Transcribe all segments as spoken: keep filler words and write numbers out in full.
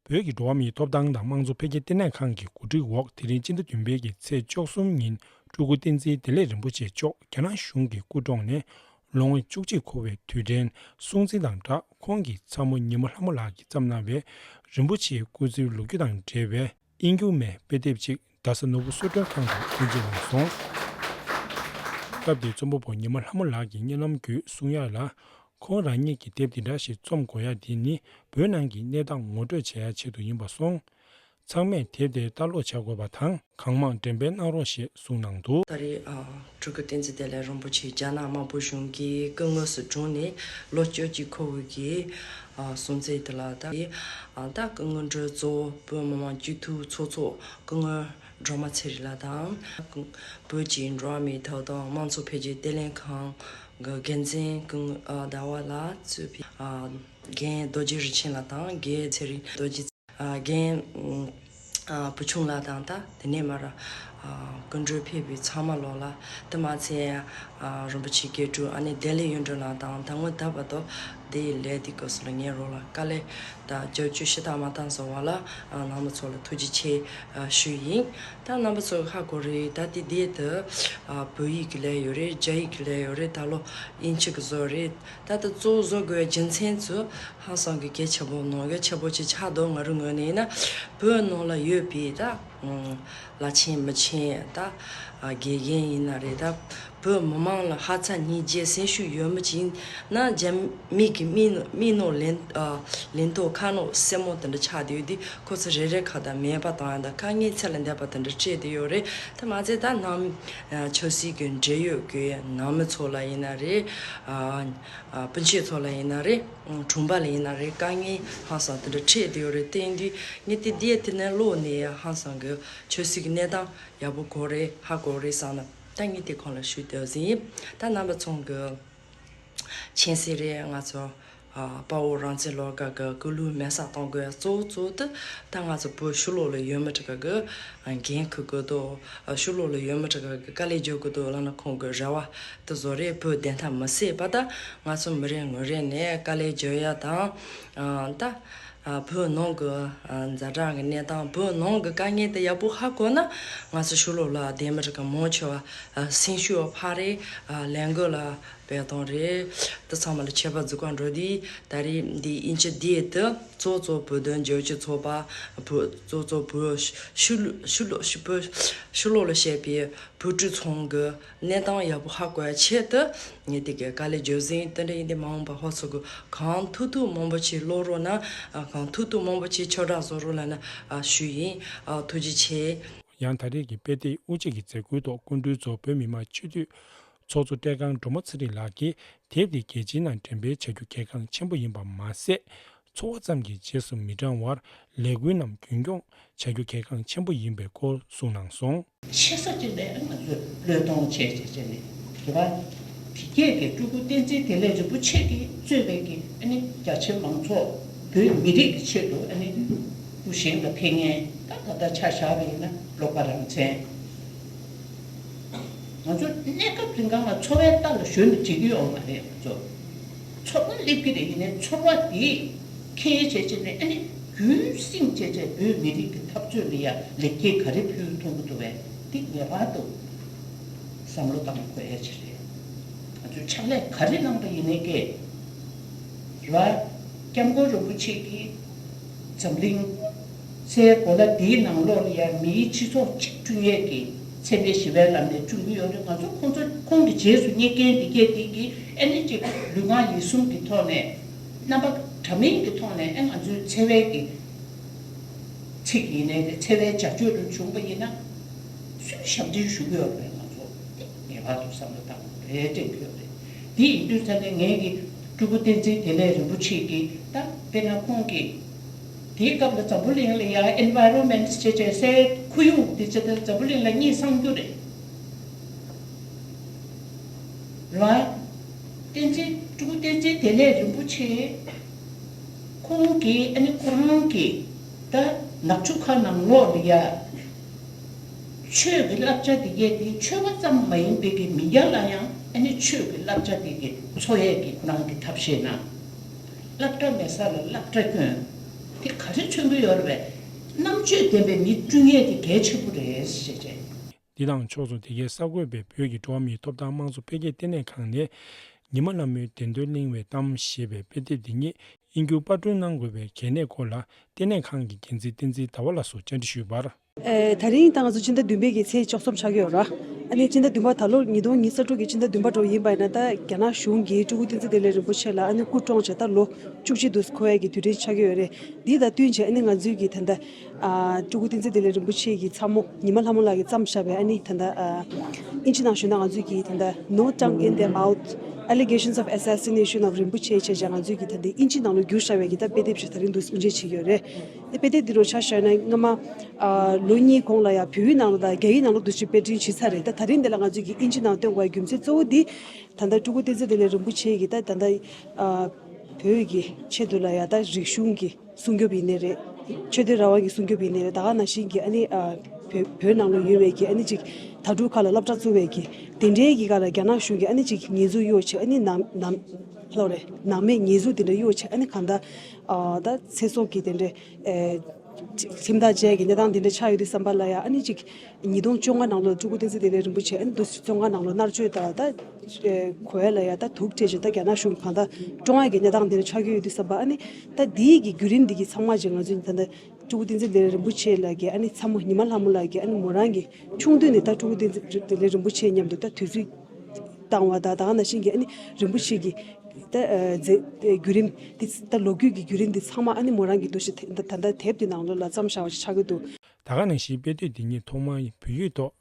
བོད་ཀྱི་འགྲོ་བ་མིའི་ཐོབ་ཐང་དང་དམངས་གཙོ་འཕེལ་རྒྱས་ལྟེ་གནས་ཁང་གི་གོ་སྒྲིག་འོག་དེ་རིང་སྤྱི་ཟླ་བདུན་པའི་གི་ཚེས་བཅུ་གསུམ་ཉིན་སྤྲུལ་སྐུ་བསྟན་འཛིན་བདེ་ལེགས་རིན་པོ་ཆེ་མཆོག་རྒྱ་ནག་གཞུང་གི་སྐུ་དྲུང་ནས་ལོ་ངོ་བཅུ་གཅིག་འཁོར་བའི་དུས་དྲན་སྲུང་བརྩི་དང་སྦྲགས། ཁོང་གི་ཚ་མོ་ཉི་མ་ལྷ་མོ་ལགས་ཀྱིས་བརྩམས་གནང་བའི་རིན་པོ་ཆེའི་སྐུ་ཚེའི་ལོ་རྒྱུས་དང་འབྲེལ་བའི་དབྱིན་སྐྱུར་མའི་དཔེ་དེབ་ཅིག་རྡ་ས་ནོར་བུ་གསོལ་མགྲོན་ཁང་དུ་ཐོན་སྐྱེད་གནང་སོང་། སྐབས་དེའི་རྩོམ་པ་པོ་ཉི་མ་ལྷ་མོ་ལགས་ཀྱིས་བརྙན་ལམ་བརྒྱུད་གསུང་ཡག་ལ། ཁོང་རང་ཉིད་ཀྱིས་དེབ་འདི་འདྲ་ཞིག་རྩོམ་དགོས་ཡ་དེ་ནི་བོད་ནང་གི་གནས་སྟངས་ངོ་སྤྲོད་བྱེད་ཡ་ཆེད་དུ་ཡིན་པ་སོང་། ཚང་མས་དེབ་དེ་ལྟ་ཀློག་བྱ་དགོས་པ་དང་གང་མང་འགྲེམས་སྤེལ་གནང་རོགས་ཞེས་གསུངས་གནང་འདུག། ད་རེས་ཨ། སྤྲུལ་སྐུ་བསྟན་འཛིན་བདེ་ལེགས་རིན་པོ་ཆེ་རྒྱ་ནག་དམར་པོ་གཞུང་གིས་སྐུ་དངོས་སུ་བྱུང་ནས་ལོ་བཅུ་གཅིག་འཁོར་བའི་གི་ཨ། སྲུང་བརྩི་དེ་ལ་ད་ཨ། ད་སྐུ་ངོ་འགྲོ་གཙོ་བོད་མི་མང་སྤྱི་འཐུས་ཚོགས་གཙོ་སྐུ་ངོ་སྒྲོལ་མ་ཚེ་རིང་ལགས་དང་། བོད་ཀྱི་འགྲོ་བ་མིའི་ཐོབ་ཐང་དམངས་གཙོ་འཕེལ་རྒྱས་ལྟེ་གནས་ཁང་གི་འགན་འཛིན་སྐུ་ངོ་ཟླ་བ་ལགས་གཙོས་པའི་རྒན་རྡོ་རྗེ་རིན་ཆེན་ལགས་དང་རྒན་ཚེ་རིང་རྡོ་རྗེ། རྒན་བུ་ཆུང་ལགས་དང་ད་དེ་ནས་མར་སྐུ་མགྲོན་ཕེབས་པའི་ཚང་མ་ལོག་ལ་དེ་མ་ཚད་རིན་པོ་ཆེ་དགེ་ཕྲུག་ཨ་ནེ་བདེ་ལེགས་གཡུ་སྒྲོན་ལགས་དང་ད་སྔོན་ད་བར་དུ་དེའི་ལས་དེ་སྐབས་སུ་ལ་ངའི་རོགས་ལ་དཀའ་ལས་དང་རྒྱབ་སྐྱོར་ཞེ་དྲག་མ་བཏང་སོང་བ་ལ་རྣམ་པ་ཚོ་ལ་ཐུགས་རྗེ་ཆེ་ཞུ་ཡིན། ད་རྣམ་པ་ཚོ་ཧ་གོ་རེད། ད་དེ་དེ་དུ་བོད་ཡིག་གི་ལས་ཡོད་རེད། རྒྱ་ཡིག་གི་ལས་ཡོད་རེད། ད་ལོ་དབྱིན་ཇི་གི་བཟོ་རེད། ད་ལྟ་གཙོ་བོ་བཟོ་དགོས་རྒྱུ་མཚན་ཚོ་ཧང་སང་གི་གལ་ཆེན་པོ་ནང་གལ་ཆེན་པོ་ཅིག་ཆགས་འདུག། ང་རང་ངོས་ནས་ཡིན་ན་བོད་ནང་ལ་ཡོད་པའི་ད་བླ་ཆེན་མི་ཆེན་ད་དགེ་རྒན་ཡིན་ན་རེད། ད་བོད་མི་མང་ལ་ཧ་ཚ་སྙིང་རྗེ་སེམས་ཤུགས་ཡོད་མི་ཅིག་ཡིན་ན་རྒྱ་མི་གི་མིག་ནང་མིག་ནང་ལན་ལན་ཐོག་ཁ་ནང་སེན་མོ་དེ་འདྲ་ཆགས་བསྡད་ཡོད་དུས་ཁོ་ཚོ་རེ་རེ་ཁ་དང་མེད་པ་བཏང་ཡ་དང་དཀའ་ངལ་ཚད་ལས་འདས་པ་དེ་འདྲ་སྤྲད་བསྡད་ཡོད་རེད། དེ་མ་ཚད་ད་ནང་ཆབ་སྲིད་ཀྱི་འབྲེལ་ཡོད་ཀྱི་ནང་མི་ཚོ་ལ་ཡིན་ན་རེད། ཨ། ཨ། སྤུན་མཆེད་ཚོ་ལ་ཡིན་ན་རེད། ཨ། གྲོང་པ་ལ་ཡིན་ན་རེད། དཀའ་ངལ་ཧང་སང་དེ་འདྲ་འཕྲད་བསྡད་ཡོད་རེད། དེ་ཡིན་དུས་ངས་དེ་འདིའི་དེ་ནས་ཀློག་ནས་ཧང་སང་གི་ཆབ་སྲིད་ཀྱི་གནས་སྟངས་ཡག་པོ་གོ་རེད། ཧ་གོ་རེད་བསམ་ན་ད་ངས་དེ་ཁོང་ལ་ཞུས་བསྡད་ཟིན། ད་རྣམ་པ་ཚོ་གི་མཁྱེན་གསལ་རེད། ང་ཚོ་ཨ། དཔའ་བོ་རང་བཙན་སློབ་གྲྭ་གི་སྐུ་ལུས་མེ་སྲེག་གཏོང་དགོས་གཙོ་བོ་གཙོ་བོ་དེ་ད་ང་ཚོ་བོད་ཕྱི་ལོགས་ལ་ཡོད་མི་དེ་ག་གི་འགན་འཁུར་དགོས་འདུག། ཕྱི་ལོགས་ལ་ཡོད་མི་དེ་ག་གི་དཀའ་ལས་རྒྱག་དགོས་འདུག་ལབ་ན་ཁོང་གི་རེ་བ་དེ་བཟོ་རེད། བོད་བདེན་མཐའ་མི་གསལ་བ་ད་ང་ཚོ་མི་རེ་ངོ་རེ་ནས་དཀའ་ལས་རྒྱག་ཡ་དང་། ཨ། ད་ཨ། བོད་ནང་གི་ཨ། ཛ་དྲག་གི་གནས་སྟངས། བོད་ནང་གི་དཀའ་ངལ་དེ་ཡག་པོ་ཧ་གོ་ན་ང་ཚོ་ཕྱི་ལོགས་ལ་བསྡད་མི་དེ་ག་མང་ཆེ་བ་ཨ། སེམས་ཤུགས་འཕར་རེད། ཨ། ལས་འགུལ་ལ་སྤེལ་གཏོང་རེད། དེ་ཚང་མ་ལ་ཁྱད་པར་འཛུགས་ག་འགྲོ་དུས་ད་རེས་འདི་དབྱིན་ཇི་འདིའི་དུ་གཙོ་གཙོ་བོད་དོན་རྒྱབ་སྐྱོར་ཚོགས་པ། བོད་གཙོ་གཙོ་བོད་ཕྱི་ལོ་ཕྱི་ལོ་ཕྱི་བོད་ཕྱི་ལོགས་ལ་བཤད་པའི་བོད་ཕྲུག་ཚང་གི་གནས་སྟངས་ཡག་པོ་ཧ་གོ་ཡ་ཆེད་དུ་ངས་དེ་གའི་དཀའ་ལས་རྒྱག་ཟིན། དེ་འདྲ་ཡིན་དུས་མ་འོངས་པ་ཧོ་ཚོ་གི་གང་ཐུབ་ཐུབ་མང་པོ་ཅིག་ཀློག་རོགས་གནང་། གང་ཐུབ་ཐུབ་མང་པོ་ཅིག་ཁྱབ་བསྒྲགས་བཟོ་རོགས་ལབ་ན་ཞུས་ཡིན། ཐུགས་རྗེ་ཆེ། ཡང་ད་རེས་ཀྱི་དཔེ་དེབ་དབུ་འབྱེད་ཀྱི་མཛད་སྒོའི་ཐོག་སྐུ་མགྲོན་གཙོ་བོད་མི་མང་སྤྱི་འཐུས་ཚོགས་གཙོ་བཀྲས་ཁང་སྒྲོལ་མ་ཚེ་རིང་ལགས་ཀྱིས་དེབ་འདི་རྒྱལ་སྤྱིའི་ནང་འགྲེམས་སྤེལ་བྱ་རྒྱུ་གལ་འགངས་ཆེན་པོ་ཡིན་པ་མ་ཟད། འཚོ་བ་ཙམ་གྱི་རྗེས་སུ་མི་འབྲང་བར་ལས་འགུལ་རྣམས་རྒྱུན་འཁྱོངས་བྱ་རྒྱུ་གལ་འགངས་ཆེན་པོ་ཡིན་པའི་སྐོར་གསུངས་གནང་སོང་། ཆེ་ས་ཅིག་ནས་ང་ཚོས་བློས་གཏོང་བྱས་བྱས་བྱས་ནས་རེད་པ། དེ་གས་ཀྱི་སྤྲུལ་སྐུ་བསྟན་འཛིན་བདེ་ལེགས་རིན་པོ་ཆེ་གིས་གཙོས་པའི་གི་ཨ་ནི་རྒྱ་ཆེ་མང་ཚོགས་བོད་མི་རིགས་ཀྱི་ཆེད་དུ་ཨ་ནི་སྐུ་གཞན་ལ་ཕན་ངེས་ད་ད་ལྟ་ཆ་བཞག་པ་ཡིན་ན་ལོག་པ་རང་བཙན། ང་ཚོ་གནས་སྐབས་རིང་གང་ལ་འཚོ་བའི་རྟ་ལ་ཞོན་ནས་བྲིས་ཀྱི་ཡོད་མ་རེད། ང་ཚོ་ཚོར་བ་སླེབས་ཀྱི་རེད། ཡིན་ནའི་ཚོར་བ་དེ་ཁྱེར་བྱས་བྱས་ནས་ཨ་ནི་རྒྱུན་བསྲིངས་བྱས་བྱས་བོད་མི་རིགས་ཀྱི་འཐབ་རྩོད་ལ་ཡ་ལེགས་སྐྱེས་ག་རེ་ཕུལ་ཐུབ་ཀྱི་འདུག་བས། འདི་ངེས་པར་དུ་བསམ་བློ་བཏང་དགོས་ཡ་ཅིག་རེད། ང་ཚོས་ཕྱག་ལས་ག་རེ་གནང་པ་ཡིན་ནའི་ཀྱེ། རེད་བ། སྐྱབས་མགོན་རིན་པོ་ཆེ་གིས་འཛམ་གླིང་སའི་གོ་ལ་འདིའི་ནང་ལོགས་ལ་ཡང་མིའི་སྤྱི་ཚོགས་གཅིག་བསྐྲུན་ཡས་ཀྱི་འཚེ་མེད་ཞི་བའི་ལམ་ནས་བསྐྲུན་གྱི་ཡོད་རེད། ང་ཚོ་ཁོང་ཚོ་ཁོང་གི་རྗེས་སུ་སྙེག་མཁན་འདི་གས་འདི་གིས་ཨ་ནི་ཅིག་ལུས་ངག་ཡིད་གསུམ་གྱི་ཐོག་ནས་རྣམ་པ་འདྲ་མིན་གྱི་ཐོག་ནས་ཨ་ང་ཚོའི་འཚེ་བའི་གི་ཚིག་ཡིན་ནའི་རེད། འཚེ་བའི་བྱ་སྤྱོད་རུ་བྱུང་བ་ཡིན་ན་སུས་ཞབས་འདྲེན་ཞུ་གི་ཡོད་རེད། ང་ཚོ་དེ་ངེས་པར་དུ་བསམ་བློ་བཏང་དགོས་རེད་དྲན་གྱི་ཡོད་རེད། དེ་ཡིན་དུས་ཙང་ནས་ངས་ཀྱི་སྤྲུལ་སྐུ་བསྟན་འཛིན་བདེ་ལེགས་རིན་པོ་ཆེ་གིས་ད་དཔེར་ན་ཁོང་གིས་དེའི་སྐབས་ལ་འཛམ་བུ་གླིང་ལ་ཡང་environment་བྱས་བྱས་སའི་ཁོར་ཡུག་དེ་བྱས་ཏེ་འཛམ་བུ་གླིང་ལ་གཉིད་སངས་རྒྱུ་རེད། རེད་བ། བསྟན་འཛིན་སྤྲུལ་སྐུ་བསྟན་འཛིན་བདེ་ལེགས་རིན་པོ་ཆེ་ཁོང་གིས་ཨ་ནི་ཁོ་རང་གིས་ད་ནག་ཆུ་ཁ་ནང་ལོགས་ལ་ཡ་ཆོས་ཀྱི་བསླབ་བྱ་འདི་གས་དེ་ཆོས་པ་ཙམ་མ་ཡིན་པའི་གི་མི་སྐྱ་ལ་ཡང་ཨ་ནི་ཆོས་ཀྱི་བསླབ་བྱ་འདི་གས་འཚོ་ཡས་ཀྱི་ཁོ་རང་གི་ཐབས་ཤེས་གནང་། སློབ་གྲྭ་མེད་ས་ལ་སློབ་གྲྭ་བསྐྱོན། དེ་ག་རེ་མཚོན་གྱི་ཡོད་རེད་པས། རྣམ་དཔྱོད་ལྡན་པའི་མི་བསྐྲུན་ཡས་དེ་གལ་ཆེན་པོ་རེད་ཟེར་བྱས། འདི་དང་ཕྱོགས་སུ། དེ་གའི་གསར་འགོད་པས་བོད་ཀྱི་འགྲོ་བ་མིའི་ཐོབ་ཐང་དམངས་གཙོ་འཕེལ་རྒྱས་ལྟེ་གནས་ཁང་ནས་ཉི་མ་ལྷ་མོའི་བདེན་དོན་གླེང་བའི་གཏམ་ཞེས་པའི་དཔེ་དེབ་འདི་ཉིད་དབྱིན་བསྒྱུར་པར་སྐྲུན་གནང་དགོས་པའི་གལ་གནད་སྐོར་ལ་ལྟེ་གནས་ཁང་གི་འགན་འཛིན་བསྟན་འཛིན་ཟླ་བ་ལགས་སུ་བཅར་འདྲི་ཞུས་པར། ཨེ། ད་རིང་ད་ང་ཚོ་ཕྱི་ཟླ་བདུན་པའི་གི་ཚེས་བཅུ་གསུམ་ཆགས་ཀྱི་ཡོད་ར། ཨ་ནི་ཕྱི་ཟླ་བདུན་པ་ད་ལོ་ཉིས་སྟོང་ཉི་ཤུ་རྩ་དྲུག་གི་ཕྱི་ཟླ་བདུན་པ་འགྲོ་ཡིན་པ་ཡིན་ན། ད་རྒྱ་ནག་གཞུང་གིས་སྤྲུལ་སྐུ་བསྟན་འཛིན་བདེ་ལེགས་རིན་པོ་ཆེ་ལ་ཨ་ནི་སྐུ་གྲོངས་བྱས་ད་ལོ་བཅུ་གཅིག་དུ་འཁོར་ཡས་ཀྱི་དུས་དྲན་ཆགས་ཀྱི་ཡོད་རེད། འདི་དང་བསྟུན་བྱས་ཨ་ནི་ང་ཚོའི་གི་ད་ལྟ་ཨ། སྤྲུལ་སྐུ་བསྟན་འཛིན་བདེ་ལེགས་རིན་པོ་ཆེ་གི་ཚ་མོ་ཉི་མ་ལྷ་མོ་ལགས་ཀྱིས་བརྩམས་བཞག་པའི་ཨ་ནི་ད་ལྟ་ཨ། ཨིན་ཇི་ནང་ཞུས་ན་ང་ཚོའི་གི་ད་ལྟ No Tongue in Their Mouth, Allegations of Assassination of Rinpoche བྱས་བྱས་ང་ཚོའི་གི་ད་ལྟ་ཨིན་ཇི་ནང་ལ་བསྒྱུར་བཞག་པའི་གི་ད་དཔེ་དེབ་ཞིག་ད་རིང་འདུག་དབུ་འབྱེད་བྱེད་ཀྱི་ཡོད་རེད། དེ་དཔེ་དེབ་འདི་རུ་ཆ་བཞག་ན་སྔ་མ་ཨ། ལོ་གཉིས་གོང་ལ་ཡང་བོད་ཡིག་ནང་ལ་དང་རྒྱ་ཡིག་ནང་ལ་འདུག་ཅིག་དཔེ་སྐྲུན་བྱས་ཚར་རེད། ད་ད་རིང་འདི་ལ་ང་ཚོའི་གི་ཨིན་ཇི་ནང་བཏོན་དགོས་པའི་རྒྱུ་མཚན་གཙོ་བོ་འདི་ད་ལྟ་སྤྲུལ་སྐུ་བསྟན་འཛིན་བདེ་ལེགས་རིན་པོ་ཆེ་གི་ད་ད་ལྟ་ཨ། བོད་ཀྱི་ཆེད་དུ་ལ་ཡང་ད་རིག་གཞུང་གི་སྲུང་སྐྱོབ་ཡིན་ནའི་རེད། ཆོས་དད་རང་དབང་གི་སྲུང་སྐྱོབ་ཡིན་ནའི་རེད། ད་ག་ནང་བཞིན་གྱི་ཨ་ནི་ཨ། བོད་བོད་ནང་ལ་ཡོད་པའི་གི་ཨ་ནི་ཅིག་དྭ་ཕྲུག་ཁག་ལ་སློབ་གྲྭ་བཙུགས་པའི་གི་དེ་འདྲའི་གི་སྒང་ལ་རྒྱ་ནག་གཞུང་གིས་ཨ་ནི་ཅིག་ཉེས་འཛུགས་གཡོག་བྱས་ཨ་ནི་ནང་ནང་ལོ་རེད། ནང་མི་ཉེས་འཛུགས་དེ་འདྲ་གཡོག་བྱས་ཨ་ནི་གང་ལྟར་ཨ། ད་ཚེ་སྲོག་གི་དེ་འདྲའི་ཨེ། ཁྱིམ་བདག་བཅས་ཀྱི་གནས་སྟངས་དེ་འདྲ་ཆགས་ཡོད་དུས་ཙམ་པ་ལ་ཡང་ཨ་ནི་ཅིག་ཉིས་སྟོང་བཅོ་ལྔ་ནང་ལོ་སྤྲུལ་སྐུ་བསྟན་འཛིན་བདེ་ལེགས་རིན་པོ་ཆེ་ཨ་ནི་འདུག་སེ་བཙོན་ཁང་ནང་ལོ་མནར་གཅོད་དང་ད་ཨེ། གོ་ཡ་ལ་ཡ་ད་དུག་སྤྲད་བྱས་ད་རྒྱ་ནག་གཞུང་གང་ལྟར་བཀྲོངས་ཡ་གི་གནས་སྟངས་དེ་འདྲ་ཆགས་ཀྱི་ཡོད་དུས་ཙམ་པ་ཨ་ནི་ད་འདིའི་གི་བརྒྱུད་རིམ་འདི་གི་ཚང་མ་ཅིག་ང་ཚོས་ད་ལྟ་སྤྲུལ་སྐུ་བསྟན་འཛིན་བདེ་ལེགས་རིན་པོ་ཆེ་ལགས་ཀྱི་ཨ་ནི་ཚ་མོ་ཉི་མ་ལྷ་མོ་ལགས་ཀྱི་ཨ་ནི་མོ་རང་གི་ཆུང་དུས་ནས་ད་སྤྲུལ་སྐུ་བསྟན་འཛིན་བདེ་ལེགས་རིན་པོ་ཆེ་མཉམ་དུ་ད་དུས་ཚོད་བཏང་བ་དང་ད་ག་ནང་བཞིན་གྱི་ཨ་ནི་རིན་པོ་ཆེ་གི་ད་ཨ་མཛད་བརྒྱུད་རིམ་འདི་ད་ལོ་རྒྱུས་ཀྱི་བརྒྱུད་རིམ་འདི་ཚང་མ་ཨ་ནི་མོ་རང་གི་འདུ་ཤེས་དེ་ད་ད་ལྟ་དེབ་འདི་ནང་ལོགས་ལ་བརྩམས་བཞག་པ་ཞིག་ཆགས་ཀྱི་འདུག། ད་ག་ནང་བཞིན་དཔེ་དེབ་འདི་ཉིད་ཐོག་མར་བོད་ཡིག་ཐོག་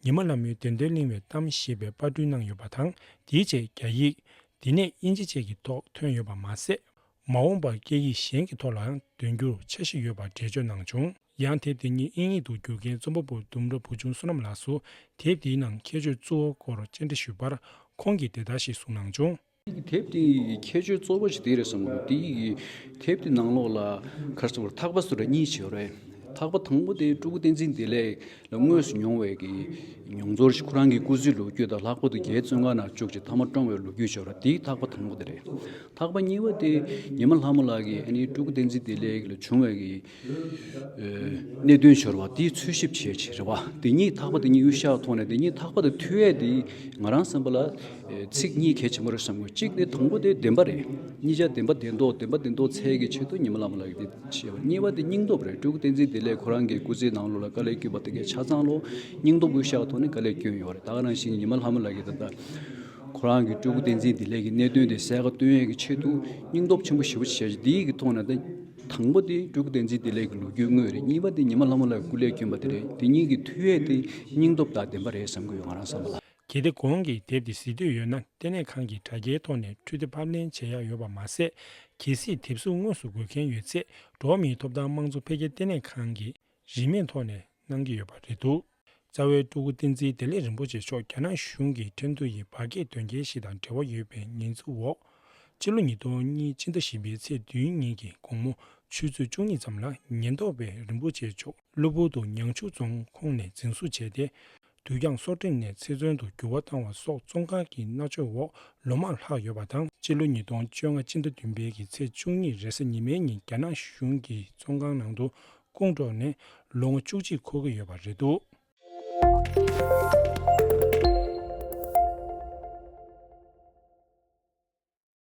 ཉི་མ་ལྷ་མོའི་བདེན་དོན་གླེང་བའི་གཏམ་ཞེས་པའི་པར་སྐྲུན་གནང་ཡོད་པ་དང་། དེའི་རྗེས་རྒྱ་ཡིག། དེ་ནས་དབྱིན་ཇི་བཅས་ཀྱི་ཐོག་ཐོན་ཡོད་པ་མ་ཟད། མ་འོངས་པར་སྐད་ཡིག་གཞན་གྱི་ཐོག་ལའང་འདོན་རྒྱུར་འཆར་གཞི་ཡོད་པར་འགྲེལ་བརྗོད་གནང་བྱུང་། ཡང་དེབ་དེ་ཉིད་དབྱིན་ཡིག་ཏུ་བསྒྱུར་མཁན་རྩོམ་པ་པོ་ལྡུམ་ར་བུ་ཆུང་བསོད་ནམས་ལགས་སུ་དེབ་དེའི་ནང་ཁྱད་ཆོས་གཙོ་བོ་སྐོར་བཅར་འདྲི་ཞུས་པར། ཁོང་གིས་དེ་ལྟར་ཞིག་གསུངས་གནང་བྱུང་། དེབ་དེའི་ཁྱད་ཆོས་གཙོ་བོ་ཞིག་དེ་རེད་བསམ་གྱི་འདུག། དེའི་དེབ་དེ་ནང་ལོགས་ལ་ག་རེ་ཟེར་དགོས་རེད། ཐག་པ་སུ་རེད་གཉིས་ཡོད་རེད། ཐག་པ་དང་པོ་དེ་སྤྲུལ་སྐུ་བསྟན་འཛིན་བདེ་ལེགས་ལ་དངོས་སུ་མྱོང་བའི་གི་མྱོང་ཚོར་ཞིག། ཁོ་རང་གི་སྐུ་ཚེའི་ལོ་རྒྱུས་དང་། ལྷག་པར་དུ་རྒྱའི་བཙོན་ཁང་ནང་བཅུག་བྱས་མཐའ་མ་བཀྲོངས་པའི་ལོ་རྒྱུས་ཤོད་ར། དེའི་ཐག་པ་དང་པོ་དེ་རེད། ཐག་པ་གཉིས་པ་དེ་ཉི་མ་ལྷ་མོ་ལགས་ཀྱིས་ཨ་ནི་སྤྲུལ་སྐུ་བསྟན་འཛིན་བདེ་ལེགས་ལ་བྱུང་བའི་གི་ཨེ་གནད་དོན་ཤོད་ར་བ། དེའི་འཚོལ་ཞིབ་བྱས་བྱས་རེད་བ། དེ་གཉིས་ཐག་པ་དེ་གཉིས་དབུ་ཞྭ་ཐོག་ནས་དེ་གཉིས་ཐག་པ་དེ་མཐུད་ཡས་དེ་ང་རང་བསམ་པ་ལ་ཚིག་གཉིས་གལ་ཆེན་པོ་རེད་བསམ་གྱི་འདུག། གཅིག་དེ་དང་པོ་དེ་བདེན་པ་རེད། གཉིས་ཆ་བདེན་པ་བདེན་མདོག། བདེན་པ་བདེན་མདོག་འཚོལ་གྱི་ཆེད་དུ་ཉི་མ་ལྷ་མོ་ལགས་ཀྱིས་དེ་བྱས་པ། གཉིས་པ་དེ་སྙིང་སྟོབས་རེད། སྤྲུལ་སྐུ་བསྟན་འཛིན་བདེ་ལེགས་ཁོ་རང་གི་སྐུ་ཚེའི་ནང་ལོགས་ལ་དཀའ་ལས་བསྐྱོན་པ་དེ་གའི་ཆ་ཚང་ལོ་སྙིང་སྟོབས་དབུ་ཞྭ་ཐོག་ནས་དཀའ་ལས་བསྐྱོན་ཡོད་རེད། ད་ག་ནང་བཞིན་ཉི་མ་ལྷ་མོ་ལགས་ཀྱིས་ད་ལྟ་ཁོ་རང་གི་སྤྲུལ་སྐུ་བསྟན་འཛིན་བདེ་ལེགས་ཀྱི་གནད་དོན་དེ་གསལ་ཁ་སྟོན་ཡས་ཀྱི་ཆེད་དུ་སྙིང་སྟོབས་ཆེན་པོ་ཞེ་པོ་བྱས་ཤིང་། དེའི་གི་ཐོག་ནས་ད་དང་པོ་དེ་སྤྲུལ་སྐུ་བསྟན་འཛིན་བདེ་ལེགས་ཀྱི་ལོ་རྒྱུས་དངོས་རེད། གཉིས་པ་དེ་ཉི་མ་ལྷ་མོ་ལགས་ཀྱིས་སྐུ་ལས་བསྐྱོན་པ་དེ་རེད། དེ་གཉིས་ཀྱི་མཐུད་ཡས་དེ་སྙིང་སྟོབས་དང་བདེན་པ་རེད་བསམ་གྱི་ཡོད། ང་རང་བསམ་པ་ལ། གལ་ཏེ་གོང་གི་དེབ་དེ་གཟིགས་འདོད་ཡོད་ན། ལྟེ་གནས་ཁང་གི་དྲ་རྒྱའི་ཐོག་ནས་འཕྲུལ་དེབ་ཕབ་ལེན་བྱེད་ཡག་ཡོད་པ་མ་ཟད། གལ་སྲིད་དེབ་གཟུགས་དངོས་སུ་དགོས་མཁན་ཡོད་ཚེ། འགྲོ་བ་མིའི་ཐོབ་ཐང་དམངས་གཙོ་འཕེལ་རྒྱས་ལྟེ་གནས་ཁང་གི་རིན་མེད་ཐོག་ནས་གནང་གི་ཡོད་པ་རེད་འདུག། རྩ་བའི་སྤྲུལ་སྐུ་བསྟན་འཛིན་བདེ་ལེགས་རིན་པོ་ཆེ་མཆོག་རྒྱ་ནག་གཞུང་གི་ཁྲིམས་མཐུན་གྱི་བར་བརྒལ་དོན་རྐྱེན་ཞིག་དང་འབྲེལ་བ་ཡོད་པའི་ཉེས་འཛུགས་འོག། སྤྱི་ལོ་ཉིས་སྟོང་གཉིས་ཕྱི་ཟླ་བཞི་པའི་ཚེས་བདུན་ཉིན་གྱི་དགོང་མོ་ཆུ་ཚོད་བཅུ་གཉིས་ཙམ་ལ་ཉེན་རྟོག་པས་རིན་པོ་ཆེ་མཆོག་གློ་བུར་དུ་ཉང་ཆུ་རྫོང་ཁོངས་ནས་འཛིན་བཟུང་བྱས་ཏེ། དུས་འགྱངས་སྲོག་ཁྲིམས་ནས་ཚེ་བཙོན་དུ་འགྱུར་བ་བཏང་བ་སོགས་བཙོན་ཁང་གི་མནར་གཅོད་འོག་ལོ་མང་ལྷག་ཡོད་པ་དང་། སྤྱི་ལོ་ཉིས་སྟོང་བཅོ་ལྔ་ཕྱི་ཟླ་བདུན་པའི་གི་ཚེས་བཅུ་གཉིས་རེས་གཟའ་ཉི་མའི་ཉིན་རྒྱ་ནག་གཞུང་གི་བཙོན་ཁང་ནང་དུ་བསྐུངས་འགྲོ་ནས་ལོ་ངོ་བཅུ་གཅིག་འཁོར་གྱི་ཡོད་པ་རེད་འདུག།